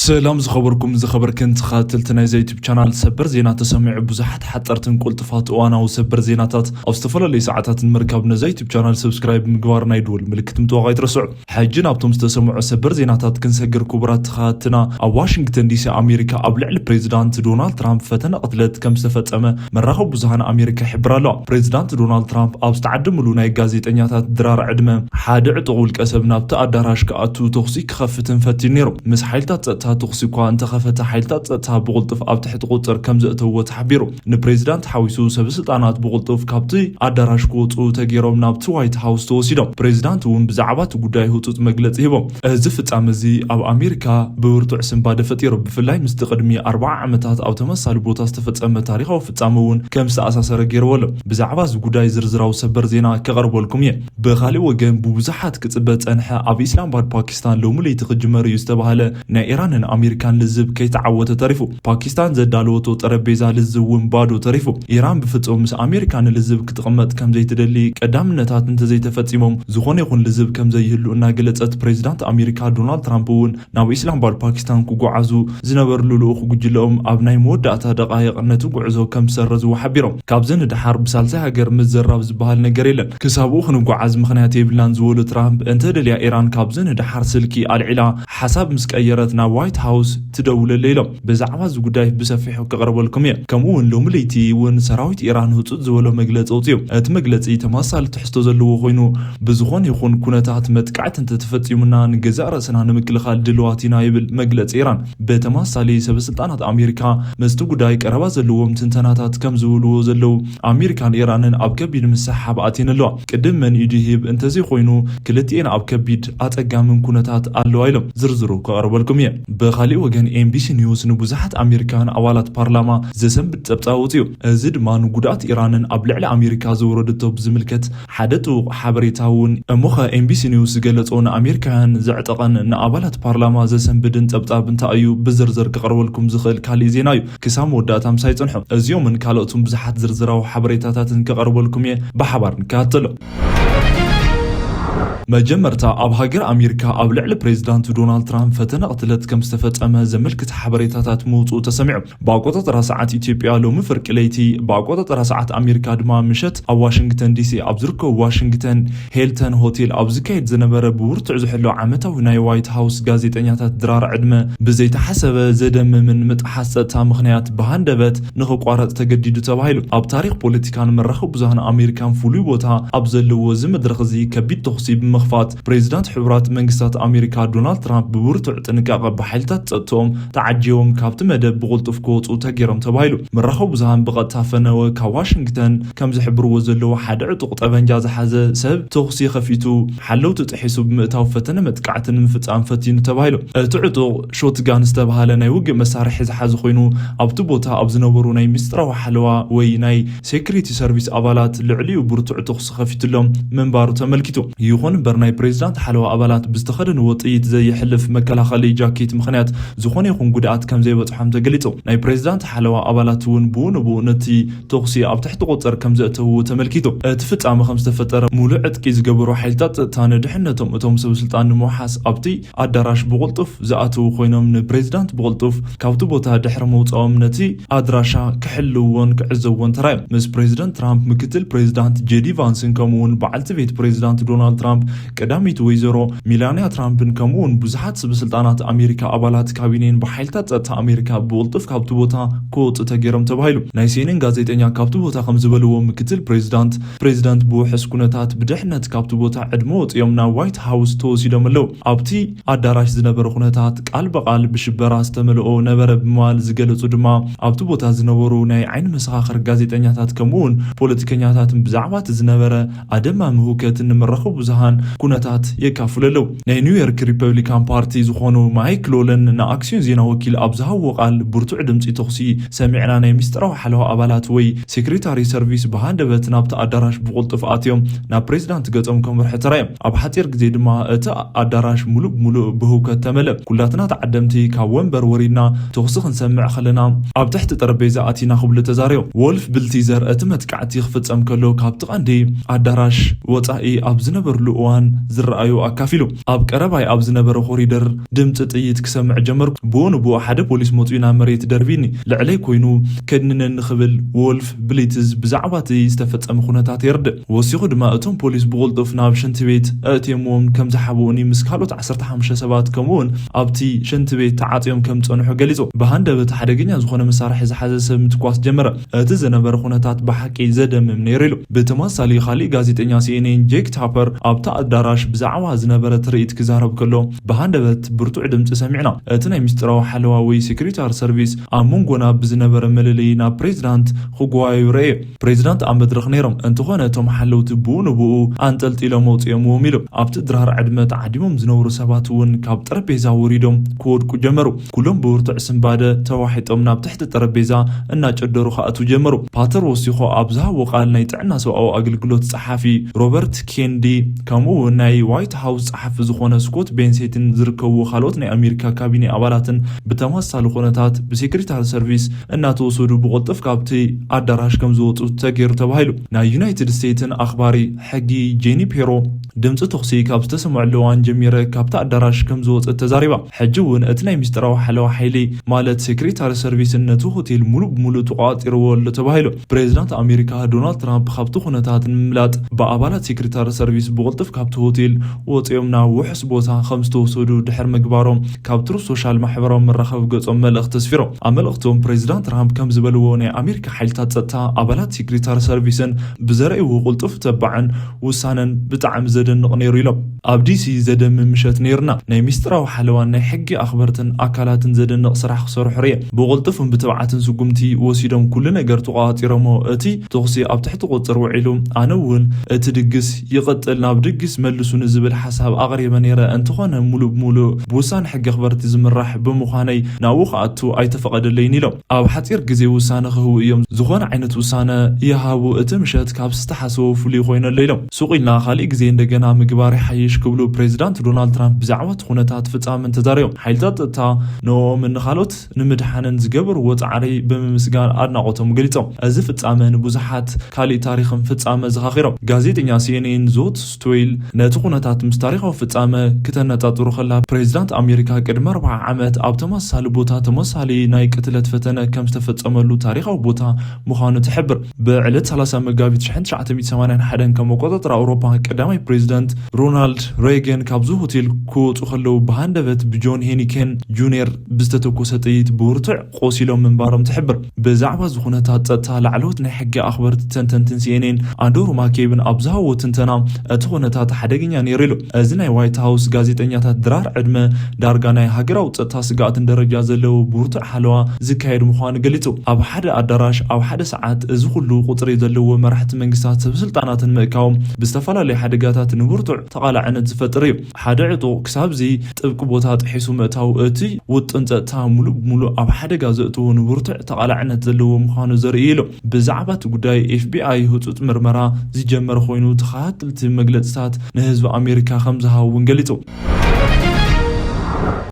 ሰላም ዝኸበርኩም ዝኸበርክን ተኸታተልቲ ናይዛ ዩቱብ ቻናል፣ ሰበር ዜና ተሰሚዑ። ብዙሓት ሓጠርትን ቁልጥፋት እዋናዊ ሰበር ዜናታት ኣብ ዝተፈላለዩ ሰዓታት ንምርካብ ነዛ ዩቱብ ቻናል ሰብስክራይብ ምግባር ናይ ደወል ምልክት ምጥዋቕ ኣይትረስዑ። ሕጂ ናብቶም ዝተሰምዑ ሰበር ዜናታት ክንሰግር። ክቡራት ተኸታተልና፣ ኣብ ዋሽንግተን ዲሲ ኣሜሪካ ኣብ ልዕሊ ፕሬዚዳንት ዶናልድ ትራምፕ ፈተነ ቅትለት ከም ዝተፈጸመ መራኸቢ ብዙሃን ኣሜሪካ ይሕብር ኣሎ። ፕሬዚዳንት ዶናልድ ትራምፕ ኣብ ዝተዓደምሉ ናይ ጋዜጠኛታት ድራር ዕድመ ሓደ ዕጡቕ ውልቀ ሰብ ናብቲ ኣዳራሽ ክኣቱ ተኹሲ ክኸፍትን ፈቲኑ ነይሩ። ምስ ሓይልታት ጸጥታ ተኹሲ እኳ እንተኸፈተ፣ ሓይልታት ጸጥታ ብቕልጡፍ ኣብ ትሕቲ ቁጽር ከም ዘእተዎ ተሓቢሩ። ንፕሬዚዳንት ሓዊሱ ሰበስልጣናት ብቕልጡፍ ካብቲ ኣዳራሽ ክወጹ ተገይሮም ናብቲ ዋይት ሃውስ ተወሲዶም። ፕሬዚዳንት እውን ብዛዕባ እቲ ጉዳይ ህጹጽ መግለጺ ሂቦም። እዚ ፍጻመ እዚ ኣብ ኣሜሪካ ብብርቱዕ ስንባደ ፈጢሩ፣ ብፍላይ ምስቲ ቅድሚ ኣርብዓ ዓመታት ኣብ ተመሳሳሊ ቦታ ዝተፈጸመ ታሪኻዊ ፍጻመ እውን ከም ዝተኣሳሰረ ገይርዎ ኣሎ። ብዛዕባ እዚ ጉዳይ ዝርዝራዊ ሰበር ዜና ከቐርበልኩም እየ። ብኻልእ ወገን፣ ብብዙሓት ክጽበ ጸንሐ ኣብ ኢስላማባድ ፓኪስታን ሎሚ ለይቲ ክጅመር እዩ ዝተባህለ ናይ ኢራንን ኣሜሪካን ልዝብ ከይተዓወተ ተሪፉ። ፓኪስታን ዘዳለወቶ ጠረጴዛ ልዝብ እውን ባዶ ተሪፉ። ኢራን ብፍጹም ምስ ኣሜሪካ ንልዝብ ክትቕመጥ ከም ዘይትደሊ ቀዳምነታት እንተዘይተፈጺሞም፣ ዝኾነ ይኹን ልዝብ ከም ዘይህሉ እናገለጸት፣ ፕሬዚዳንት ኣሜሪካ ዶናልድ ትራምፕ እውን ናብ ኢስላማባድ ፓኪስታን ክጓዓዙ ዝነበርሉ ልኡኽ ጉጅለኦም ኣብ ናይ መወዳእታ ደቓይቕ ነቲ ጉዕዞ ከም ዝሰረዝዎ ሓቢሮም። ካብዚ ንደሓር ብሳልሳይ ሃገር ምዝራብ ዝበሃል ነገር የለን። ክሳብኡ ክንጓዓዝ ምኽንያት የብልናን ዝበሉ ትራምፕ፣ እንተደልያ ኢራን ካብዚ ንደሓር ስልኪ ኣልዒላ ሓሳብ ምስ ቀየረት ናብ ዋይት ሃውስ ትደውለለይ ኢሎም። ብዛዕባ እዚ ጉዳይ ብሰፊሑ ከቕርበልኩም እየ። ከምኡ እውን ሎሚ ለይቲ እውን ሰራዊት ኢራን ህጹጽ ዝበሎ መግለጺ ኣውጺኡ። እቲ መግለጺ ተመሳሳሊ ትሕዝቶ ዘለዎ ኮይኑ፣ ብዝኾነ ይኹን ኩነታት መጥቃዕቲ እንተተፈጺሙና ንገዛእ ርእስና ንምክልኻል ድልዋት ኢና ይብል መግለጺ ኢራን። ብተመሳሳሊ ሰበስልጣናት ኣሜሪካ ምስቲ ጉዳይ ቀረባ ዘለዎም ትንተናታት ከም ዝብልዎ ዘለዉ፣ ኣሜሪካን ኢራንን ኣብ ከቢድ ምስሕሓብ ኣትየን ኣለዋ። ቅድም መን ኢዱ ይህብ እንተዘይኮይኑ ክልቲኤን ኣብ ከቢድ ኣጸጋምን ኩነታት ኣለዋ ኢሎም። ዝርዝሩ ከቕርበልኩም እየ። ብኻሊእ ወገን ኤምቢሲ ኒውስ ንብዙሓት ኣሜሪካውያን ኣባላት ፓርላማ ዘሰንብድ ጸብጻብ ኣውጺኡ። እዚ ድማ ንጉድኣት ኢራንን ኣብ ልዕሊ ኣሜሪካ ዘውረደቶ ብዝምልከት ሓደ ጥቡቕ ሓበሬታ እውን። እሞኸ ኤምቢሲ ኒውስ ዝገለጾ ንኣሜሪካውያን ዘዕጠቐን ንኣባላት ፓርላማ ዘሰንብድን ጸብጻብ እንታይ እዩ? ብዝርዝር ክቐርበልኩም ዝኽእል ካሊእ ዜና እዩ። ክሳብ መወዳእታ ምሳይ ጽንሑ። እዚኦምን ካልኦትን ብዙሓት ዝርዝራዊ ሓበሬታታትን ከቐርበልኩም እየ። ብሓባር ንከታተሎ። መጀመርታ፣ ኣብ ሃገር ኣሜሪካ ኣብ ልዕሊ ፕሬዚዳንት ዶናልድ ትራምፕ ፈተነ ቅትለት ከም ዝተፈጸመ ዘመልክት ሓበሬታታት ምውጽኡ ተሰሚዑ። ብኣቆጻጽራ ሰዓት ኢትዮጵያ ሎሚ ፍርቂ ለይቲ፣ ብኣቆጻጽራ ሰዓት ኣሜሪካ ድማ ምሸት ኣብ ዋሽንግተን ዲሲ ኣብ ዝርከቡ ዋሽንግተን ሄልተን ሆቴል ኣብ ዝካየድ ዝነበረ ብብርቱዕ ዝሕሎ ዓመታዊ ናይ ዋይት ሃውስ ጋዜጠኛታት ድራር ዕድመ ብዘይተሓሰበ ዘደምምን ምጥሓስ ጸጥታ ምኽንያት ብሃንደበት ንኽቋረጽ ተገዲዱ ተባሂሉ። ኣብ ታሪኽ ፖለቲካን መራኸቢ ብዙሃን ኣሜሪካን ፍሉይ ቦታ ኣብ ዘለዎ እዚ መድረኽ እዚ ከቢድ ተኹሲ ብምኽፋት ፕሬዚዳንት ሕቡራት መንግስታት ኣሜሪካ ዶናልድ ትራምፕ ብብርቱዕ ጥንቃቐ ብሓይልታት ጸጥትኦም ተዓጂቦም ካብቲ መደብ ብቕልጡፍ ክወጹ ተገይሮም ተባሂሉ። መራኸቢ ብዙሃን ብቐጥታ ፈነወ ካብ ዋሽንግተን ከም ዝሕብርዎ ዘለዉ፣ ሓደ ዕጡቕ ጠበንጃ ዝሓዘ ሰብ ተኹሲ ከፊቱ ሓለውቲ ጥሒሱ ብምእታው ፈተነ መጥቃዕቲ ንምፍጻም ፈቲኑ ተባሂሉ። እቲ ዕጡቕ ሾትጋን ዝተባህለ ናይ ውግእ መሳርሒ ዝሓዘ ኮይኑ፣ ኣብቲ ቦታ ኣብ ዝነበሩ ናይ ምስጢራዊ ሓለዋ ወይ ናይ ሴኩሪቲ ሰርቪስ ኣባላት ልዕሊኡ ብርቱዕ ተኹሲ ከፊትሎም ምንባሩ ተመልኪቱ። ይኹን እምበር፣ ናይ ፕሬዚዳንት ሓለዋ ኣባላት ብዝተኸደንዎ ጥይት ዘየሕልፍ መከላኸሊ ጃኬት ምኽንያት ዝኾነ ይኹን ጉድኣት ከም ዘይበጽሖም ተገሊጹ። ናይ ፕሬዚዳንት ሓለዋ ኣባላት እውን ብኡ ንብኡ ነቲ ተኹሲ ኣብ ትሕቲ ቁጽር ከም ዘእተውዎ ተመልኪቱ። እቲ ፍጻመ ከም ዝተፈጠረ ሙሉእ ዕጥቂ ዝገበሩ ሓይልታት ጸጥታ ንድሕነቶም እቶም ሰበስልጣን ንምውሓስ ኣብቲ ኣዳራሽ ብቕልጡፍ ዝኣተዉ ኮይኖም፣ ንፕሬዚዳንት ብቕልጡፍ ካብቲ ቦታ ድሕሪ ምውጻኦም ነቲ ኣድራሻ ክሕልውዎን ክዕዘብዎን ተራዮም። ምስ ፕሬዚዳንት ትራምፕ፣ ምክትል ፕሬዚዳንት ጄዲ ቫንስን ከምኡ እውን በዓልቲ ቤት ፕሬዚዳንት ዶናልድ ትራምፕ ቀዳመይቲ ወይዘሮ ሚላንያ ትራምፕን ከምኡ እውን ብዙሓት ሰበስልጣናት ኣሜሪካ ኣባላት ካቢኔን ብሓይልታት ጸጥታ ኣሜሪካ ብቕልጡፍ ካብቲ ቦታ ክወጹ ተገይሮም ተባሂሉ። ናይ ሴንን ጋዜጠኛ ካብቲ ቦታ ከም ዝበልዎ፣ ምክትል ፕሬዚዳንት፣ ፕሬዚዳንት ብውሑስ ኩነታት ብድሕነት ካብቲ ቦታ ዕድመ ወጺኦም ናብ ዋይት ሃውስ ተወሲዶም ኣለዉ። ኣብቲ ኣዳራሽ ዝነበረ ኩነታት ቃል ብቓል ብሽበራ ዝተመልኦ ነበረ ብምባል ዝገለጹ ድማ ኣብቲ ቦታ ዝነበሩ ናይ ዓይኒ መሰኻኽር ጋዜጠኛታት ከምኡ እውን ፖለቲከኛታትን ብዛዕባ እቲ ዝነበረ ኣደማሚ ህውከትን ንመራኸቢ ብዙሃን ኩነታት የካፍሉ ኣለዉ። ናይ ኒውዮርክ ሪፐብሊካን ፓርቲ ዝኾኑ ማይክ ሎለን ንኣክሲዮን ዜና ወኪል ኣብ ዝሃብዎ ቃል፣ ብርቱዕ ድምጺ ተኹሲ ሰሚዕና ናይ ምስጢራዊ ሓለዋ ኣባላት ወይ ሴክሬታሪ ሰርቪስ ብሃንደበት ናብቲ ኣዳራሽ ብቕልጡፍ ኣትዮም ናብ ፕሬዚዳንት ገጾም ከምርሑ ተራእዮም። ኣብ ሓጺር ግዜ ድማ እቲ ኣዳራሽ ሙሉእ ብሙሉእ ብህውከት ተመልአ። ኩላትና ተዓደምቲ ካብ ወንበር ወሪድና ተኹሲ ክንሰምዕ ከለና ኣብ ትሕቲ ጠረጴዛ ኣቲና ክብሉ ተዛሪቦም። ዎልፍ ብልቲዘር እቲ መጥቃዕቲ ክፍጸም ከሎ ካብቲ ቀንዲ ኣዳራሽ ወጻኢ ኣብ ዝነበሩ እዋን ዝረኣዩ ኣካፊሉ። ኣብ ቀረባይ ኣብ ዝነበረ ኮሪደር ድምፂ ጥይት ክሰምዕ ጀመርኩ። ብኡ ንብኡ ሓደ ፖሊስ መፂኡ ናብ መሬት ደርቢኒ። ልዕለይ ኮይኑ ከድንነኒ ክብል ዎልፍ ብሊትዝ ብዛዕባ እቲ ዝተፈጸመ ኩነታት የርድእ። ወሲኹ ድማ እቶም ፖሊስ ብቕልጡፍ ናብ ሽንቲ ቤት ኣእትዮምዎም ከም ዝሓብኡኒ ምስ ካልኦት ዓሰርተ ሓሙሽተ ሰባት ከምኡ እውን ኣብቲ ሽንቲ ቤት ተዓጽዮም ከም ዝጸንሑ ገሊጹ። ብሃንደበት ሓደገኛ ዝኾነ መሳርሒ ዝሓዘ ሰብ ምትኳስ ጀመረ። እቲ ዝነበረ ኩነታት ብሓቂ ዘደምም ነይሩ ኢሉ። ብተመሳሳሊ ካሊእ ጋዜጠኛ ሲኤንኤን ጄክ ታፐር ኣብቲ ኣዳራሽ ብዛዕባ ዝነበረ ትርኢት ክዛረብ ከሎ ብሃንደበት ብርቱዕ ድምፂ ሰሚዕና። እቲ ናይ ምስጢራዊ ሓለዋ ወይ ሴኩሪታሪ ሰርቪስ ኣብ መንጎና ብዝነበረ መለለዪ ናብ ፕሬዚዳንት ክጓየዩ ረኤ። ፕሬዚዳንት ኣብ መድረኽ ነይሮም፣ እንተኾነ እቶም ሓለውቲ ብኡ ንብኡ ኣንጠልጢሎም ኣውፂኦምዎም ኢሉ። ኣብቲ ድራር ዕድመ ተዓዲሞም ዝነበሩ ሰባት እውን ካብ ጠረጴዛ ወሪዶም ክወድቁ ጀመሩ። ኩሎም ብብርቱዕ ስንባደ ተዋሒጦም ናብ ትሕቲ ጠረጴዛ እናጨደሩ ክኣትዉ ጀመሩ። ፓተር ወሲኹ ኣብ ዝሃቦ ቃል ናይ ጥዕና ሰብኣዊ ኣገልግሎት ጸሓፊ ሮበርት ኬንዲ ከምኡ እውን ናይ ዋይት ሃውስ ጸሓፊ ዝኾነ ስኮት ቤንሴትን ዝርከብዎ ካልኦት ናይ ኣሜሪካ ካቢኔ ኣባላትን ብተመሳሳሊ ኩነታት ብሴክሬታሪ ሰርቪስ እናተወሰዱ ብቕልጡፍ ካብቲ ኣዳራሽ ከም ዝወፁ ተገይሩ ተባሂሉ። ናይ ዩናይትድ ስቴትስን ኣኽባሪ ሕጊ ጄኒ ፔሮ ድምፂ ተኹሲ ካብ ዝተሰምዐሉ እዋን ጀሚረ ካብቲ ኣዳራሽ ከም ዝወፅእ ተዛሪባ። ሕጂ እውን እቲ ናይ ምስጢራዊ ሓለዋ ሓይሊ ማለት ሴክሬታሪ ሰርቪስን ነቲ ሆቴል ሙሉእ ብሙሉእ ተቋፂርዎ ኣሎ ተባሂሉ። ፕሬዚዳንት ኣሜሪካ ዶናልድ ትራምፕ ካብቲ ኩነታት ንምምላጥ ብኣባላት ሴክሬታሪ ሰርቪስ ብቕልጡፍ ካብቲ ሆቴል ወፂኦም ናብ ውሑስ ቦታ ከም ዝተወሰዱ ድሕሪ ምግባሮም ካብ ትሩዝ ሶሻል ማሕበራዊ መራኸቢ ገጾም መልእኽቲ ኣስፊሮም። ኣብ መልእኽቶም ፕሬዚዳንት ትራምፕ ከም ዝበልዎ ናይ ኣሜሪካ ሓይልታት ጸጥታ ኣባላት ሴክሬታሪ ሰርቪስን ብዘርእይዎ ቅልጡፍ ተባዕን ውሳነን ብጣዕሚ ዘደንቕ ነይሩ ኢሎም። ኣብ ዲሲ ዘደምም ምሸት ነይርና። ናይ ሚስጥራዊ ሓለዋን ናይ ሕጊ ኣኽበርትን ኣካላትን ዘደንቕ ስራሕ ክሰርሑ ርየ። ብቕልጡፍን ብትብዓትን ስጉምቲ ወሲዶም ኩሉ ነገር ተቋጺሮሞ። እቲ ተኹሲ ኣብ ትሕቲ ቁጽር ውዒሉ፣ ኣነ እውን እቲ ድግስ ይቕጽል፣ ናብ ድግስ መልሱኒ ዝብል ሓሳብ ኣቕሪበ ነይረ። እንተኾነ ሙሉእ ብሙሉእ ብውሳነ ሕጊ ኣኽበርቲ ዝምራሕ ብምዃነይ ናብኡ ክኣቱ ኣይተፈቐደለይን ኢሎም። ኣብ ሓጺር ግዜ ውሳነ ክህቡ እዮም። ዝኾነ ዓይነት ውሳነ ይሃቡ፣ እቲ ምሸት ካብ ዝተሓሰቦ ፍሉይ ኮይኑ ኣሎ ኢሎም። ሱቕ ኢልና ካሊእ ግዜ እንደገና ምግባር ይሓይሽ ክብሉ ፕሬዚዳንት ዶናልድ ትራምፕ ብዛዕባ እቲ ኩነታት ፍጻመ እንተዛሪቦም፣ ሓይልታት ጸጥታ ንኦምን ንኻልኦት ንምድሓንን ዝገበርዎ ጻዕሪ ብምምስጋን ኣድናቖቶም ገሊጾም። እዚ ፍጻመ ንብዙሓት ካሊእ ታሪኽን ፍጻመ ዘኻኺሮም። ጋዜጠኛ ሲኤንኤን ዞት ስቶይል ነቲ ኩነታት ምስ ታሪኻዊ ፍጻመ ክተነጻጽሩ ከላ፣ ፕሬዚዳንት ኣሜሪካ ቅድሚ ኣርብዓ ዓመት ኣብ ተመሳሳሊ ቦታ ተመሳሳሊ ናይ ቅትለት ፈተነ ከም ዝተፈጸመሉ ታሪኻዊ ቦታ ምዃኑ ትሕብር። ብዕለት ሰላሳ መጋቢት ሽሕን ትሽዓተ ሚእትን ሰማንያን ሓደን ከም ኣቆጻጽራ ኣውሮፓ፣ ቀዳማይ ፕሬዚዳንት ሮናልድ ሬገን ካብዚ ሆቴል ክወጹ ከለዉ ብሃንደበት ብጆን ሄኒኬን ጁኒየር ብዝተተኮሰ ጥይት ብብርቱዕ ቆሲሎም ምንባሮም ትሕብር። ብዛዕባ እዚ ኩነታት ጸጥታ ላዕለዎት ናይ ሕጊ ኣኽበርቲ ተንተንትን ሲኤንኤን ኣንድሩ ማኬብን ኣብ ዝሃብዎ ትንተና፣ እቲ ኩነታት ሓደገኛ ነይሩ ኢሉ። እዚ ናይ ዋይት ሃውስ ጋዜጠኛታት ድራር ዕድመ ዳርጋ ናይ ሃገራዊ ጸጥታ ስግኣትን ደረጃ ዘለዎ ብርቱዕ ሓለዋ ዝካየድ ምዃኑ ገሊጹ። ኣብ ሓደ ኣዳራሽ ኣብ ሓደ ሰዓት እዚ ኩሉ ቁጽሪ ዘለዎ መራሕቲ መንግስታት ሰብ ስልጣናትን ምእካዎም ብዝተፈላለዩ ሓደጋታት ንብርቱዕ ተቓላዕነት ዝፈጥር እዩ። ሓደ ዕጡቕ ክሳብዚ ጥብቂ ቦታ ጥሒሱ ምእታው እቲ ውጥን ጸጥታ ሙሉእ ብሙሉእ ኣብ ሓደጋ ዘእትዎ ንብርቱዕ ተቓላዕነት ዘለዎ ምዃኑ ዘርኢ እዩ ኢሎም። ብዛዕባ እቲ ጉዳይ ኤፍቢኣይ ህጹጽ ምርመራ ዝጀመረ ኮይኑ ተኸታተልቲ መግለጽታት ንህዝቢ ኣሜሪካ ከም ዝሃቡ እውን ገሊጹ።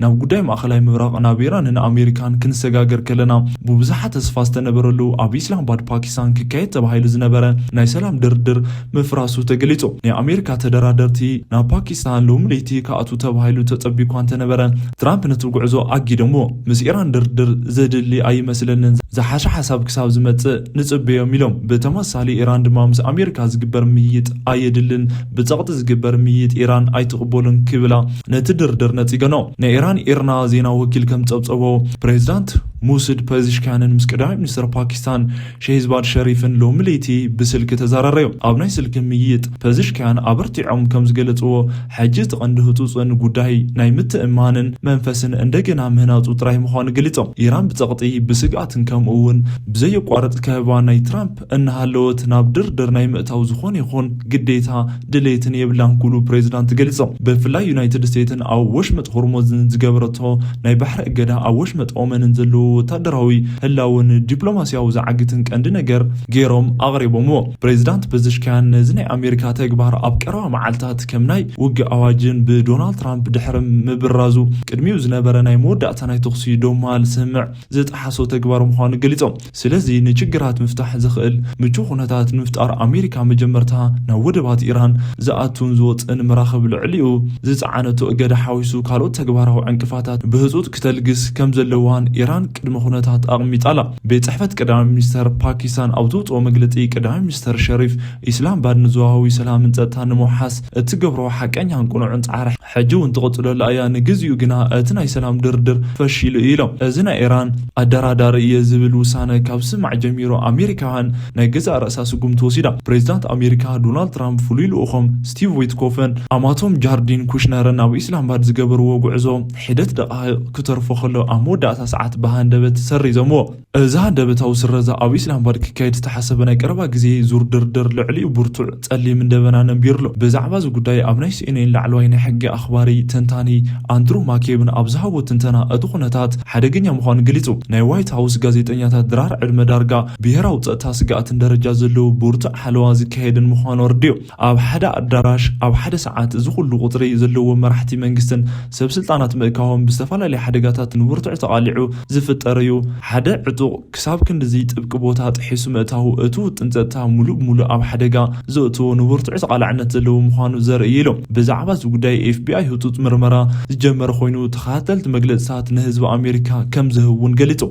ናብ ጉዳይ ማእኸላይ ምብራቕ ናብ ኢራንን ኣሜሪካን ክንሰጋገር ከለና ብብዙሓት ተስፋ ዝተነበረሉ ኣብ ኢስላማባድ ፓኪስታን ክካየድ ተባሂሉ ዝነበረ ናይ ሰላም ድርድር ምፍራሱ ተገሊጹ። ናይ ኣሜሪካ ተደራደርቲ ናብ ፓኪስታን ሎሚ ለይቲ ክኣትዉ ተባሂሉ ተጸቢኳ እንተነበረ፣ ትራምፕ ነቲ ጉዕዞ ኣጊዶምዎ። ምስ ኢራን ድርድር ዘድሊ ኣይመስለንን፣ ዝሓሸ ሓሳብ ክሳብ ዝመጽእ ንጽበዮም ኢሎም። ብተመሳሳሊ ኢራን ድማ ምስ ኣሜሪካ ዝግበር ምይይጥ ኣየድልን፣ ብጸቕጢ ዝግበር ምይይጥ ኢራን ኣይትቕበሉን ክብላ ነቲ ድርድር ነጺገኖ። ናይ ኢራን ኢርና ዜና ወኪል ከም ጸብጸቦ፣ ፕሬዚዳንት ሙስድ ፐዚሽካንን ምስ ቀዳማይ ሚኒስትር ፓኪስታን ሸህባዝ ሸሪፍን ሎሚ ለይቲ ብስልኪ ተዘራረዮም። ኣብ ናይ ስልኪ ምይይጥ ፐዚሽካያን ኣበርቲዖም ከም ዝገለጽዎ፣ ሕጂ እቲ ቀንዲ ህጹጽን ጉዳይ ናይ ምትእምማንን መንፈስን እንደገና ምህናጹ ጥራይ ምዃኑ ገሊጾም። ኢራን ብጸቕጢ፣ ብስግኣትን ከምኡ እውን ብዘየቋርጽ ከበባ ናይ ትራምፕ እናሃለወት ናብ ድርድር ናይ ምእታው ዝኾነ ይኹን ግዴታ ድሌትን የብላን ክብሉ ፕሬዚዳንት ገሊጾም። ብፍላይ ዩናይትድ ስቴትስን ኣብ ወሽመጥ ሆርሙዝን ዝገበረቶ ናይ ባሕሪ እገዳ ኣብ ወሽመጥ ኦመንን ዘለዉ ወታደራዊ ህላውን ዲፕሎማሲያዊ ዝዓግትን ቀንዲ ነገር ገይሮም ኣቕሪቦምዎ። ፕሬዚዳንት ፔዘሽኪያን ነዚ ናይ ኣሜሪካ ተግባር ኣብ ቀረባ መዓልታት ከም ናይ ውግእ ኣዋጅን ብዶናልድ ትራምፕ ድሕሪ ምብራዙ ቅድሚኡ ዝነበረ ናይ መወዳእታ ናይ ተኹሲ ዶማል ስምዕ ዝጠሓሶ ተግባር ምዃኑ ገሊጾም። ስለዚ ንችግራት ምፍታሕ ዝኽእል ምቹ ኩነታት ንምፍጣር ኣሜሪካ መጀመርታ ናብ ወደባት ኢራን ዝኣቱን ዝወፅእን መራኽብ ልዕሊኡ ዝፀዓነቶ እገዳ ሓዊሱ ካልኦት ተግባራዊ ዕንቅፋታት ብህፁፅ ክተልግስ ከም ዘለዋን ኢራን ቅድመ ኩነታት ኣቕሚጣላ። ቤት ፅሕፈት ቀዳማይ ሚኒስተር ፓኪስታን ኣብ ዘውፅኦ መግለፂ ቀዳማይ ሚኒስተር ሸሪፍ ኢስላማባድ ንዞባዊ ሰላምን ፀጥታን ንምውሓስ እትገብሮ ሓቀኛን ቅኑዕን ፃዕሪ ሕጂ እውን ትቕፅለላ እያ። ንግዚኡ ግና እቲ ናይ ሰላም ድርድር ፈሺሉ እዩ ኢሎም። እዚ ናይ ኢራን ኣደራዳሪ እየ ዝብል ውሳነ ካብ ስማዕ ጀሚሩ ኣሜሪካውያን ናይ ገዛእ ርእሳ ስጉምቲ ወሲዳ። ፕሬዚዳንት ኣሜሪካ ዶናልድ ትራምፕ ፍሉይ ልኡኾም ስቲቭ ዊትኮፍን ኣማቶም ጃርዲን ኩሽነርን ናብ ኢስላማባድ ዝገበርዎ ጉዕዞ ሒደት ደቃይቕ ክተርፎ ከሎ ኣብ መወዳእታ ሰዓት ብሃንደበት ሰሪዞምዎ። እዚ ሃንደበታዊ ስረዛ ኣብ ኢስላማባድ ክካየድ ዝተሓሰበ ናይ ቀረባ ግዜ ዙር ድርድር ልዕሊኡ ብርቱዕ ጸሊም እንደበና ነቢሩ ኣሎ። ብዛዕባ እዚ ጉዳይ ኣብ ናይ ሲኤንኤን ላዕለዋይ ናይ ሕጊ ኣኽባሪ ተንታኒ ኣንድሩ ማኬብን ኣብ ዝሃቦ ትንተና እቲ ኩነታት ሓደገኛ ምዃኑ ገሊጹ። ናይ ዋይት ሃውስ ጋዜጠኛታት ድራር ዕድመ ዳርጋ ብሄራዊ ጸጥታ ስግኣትን ደረጃ ዘለዎ ብርቱዕ ሓለዋ ዝካየድን ምዃኑ ኣረዲኡ። ኣብ ሓደ ኣዳራሽ ኣብ ሓደ ሰዓት እዚ ኩሉ ቁጽሪ ዘለዎም መራሕቲ መንግስትን ሰብ ስልጣናት ምእካቦም ብዝተፈላለየ ሓደጋታት ንብርቱዕ ተቓሊዑ ዝፍጠር እዩ። ሓደ ዕጡቕ ክሳብ ክንድዚ ጥብቂ ቦታ ጥሒሱ ምእታዉ እቲ ውጥን ጸጥታ ሙሉእ ብሙሉእ ኣብ ሓደጋ ዘእትዎ ንብርቱዕ ተቓላዕነት ዘለዎ ምዃኑ ዘርኢ እዩ ኢሎም። ብዛዕባ እዚ ጉዳይ ኤፍቢኣይ ህጹጽ ምርመራ ዝጀመረ ኮይኑ ተኸታተልቲ መግለጽታት ንህዝቢ ኣሜሪካ ከም ዝህብ እውን ገሊጹ።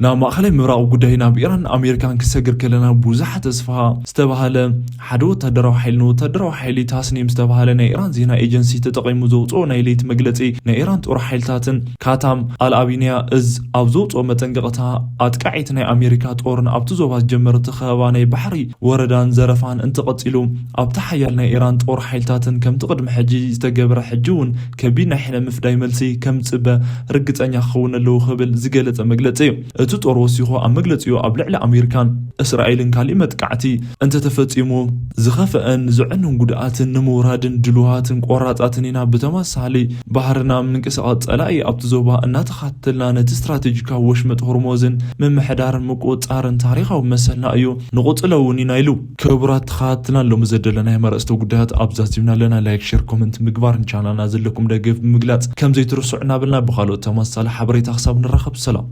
ናብ ማእኸላይ ምብራቕ ጉዳይ ናብ ኢራን ኣሜሪካን ክሰግር ከለና ብዙሓት ተስፋ ዝተባሃለ ሓደ ወታደራዊ ሓይሊ ንወታደራዊ ሓይሊ ታስኒም ዝተባሃለ ናይ ኢራን ዜና ኤጀንሲ ተጠቒሙ ዘውፅኦ ናይ ለይቲ መግለፂ ናይ ኢራን ጦር ሓይልታትን ካታም ኣልኣቢንያ እዝ ኣብ ዘውፅኦ መጠንቀቕታ ኣጥቃዒት ናይ ኣሜሪካ ጦርን ኣብቲ ዞባ ዝጀመረቶ ከበባ ናይ ባሕሪ ወረዳን ዘረፋን እንተቐፂሉ ኣብቲ ሓያል ናይ ኢራን ጦር ሓይልታትን ከምቲ ቅድሚ ሕጂ ዝተገብረ ሕጂ እውን ከቢድ ናይ ሕነ ምፍዳይ መልሲ ከም ዝፅበ ርግፀኛ ክኸውን ኣለዎ ክብል ዝገለፀ መግለፂ እዩ። እቲ ጦር ወሲኹ ኣብ መግለፂኡ ኣብ ልዕሊ ኣሜሪካን እስራኤልን ካሊእ መጥቃዕቲ እንተተፈፂሙ ዝኸፍአን ዘዕኑን ጉድኣትን ንምውራድን ድልዋትን ቆራፃትን ኢና። ብተመሳሳሊ ባህርና ምንቅስቓስ ፀላኢ ኣብቲ ዞባ እናተኸታተልና ነቲ ስትራቴጂካዊ ወሽመጥ ሆርሞዝን ምምሕዳርን ምቁፅፃርን ታሪኻዊ መሰልና እዩ። ንቕፅሎ እውን ኢና ኢሉ። ክቡራት ተኸታተልትና ሎሚ ዘደለናዮም ኣርእስተ ጉዳያት ኣብዛ ዚብና ኣለና። ላይክ፣ ሼር፣ ኮመንት ምግባር ንቻናልና ዘለኩም ደገፍ ብምግላፅ ከም ዘይትርስዑ እናበልና ብኻልኦት ተመሳሳሊ ሓበሬታ ክሳብ ንራኸብ ሰላም።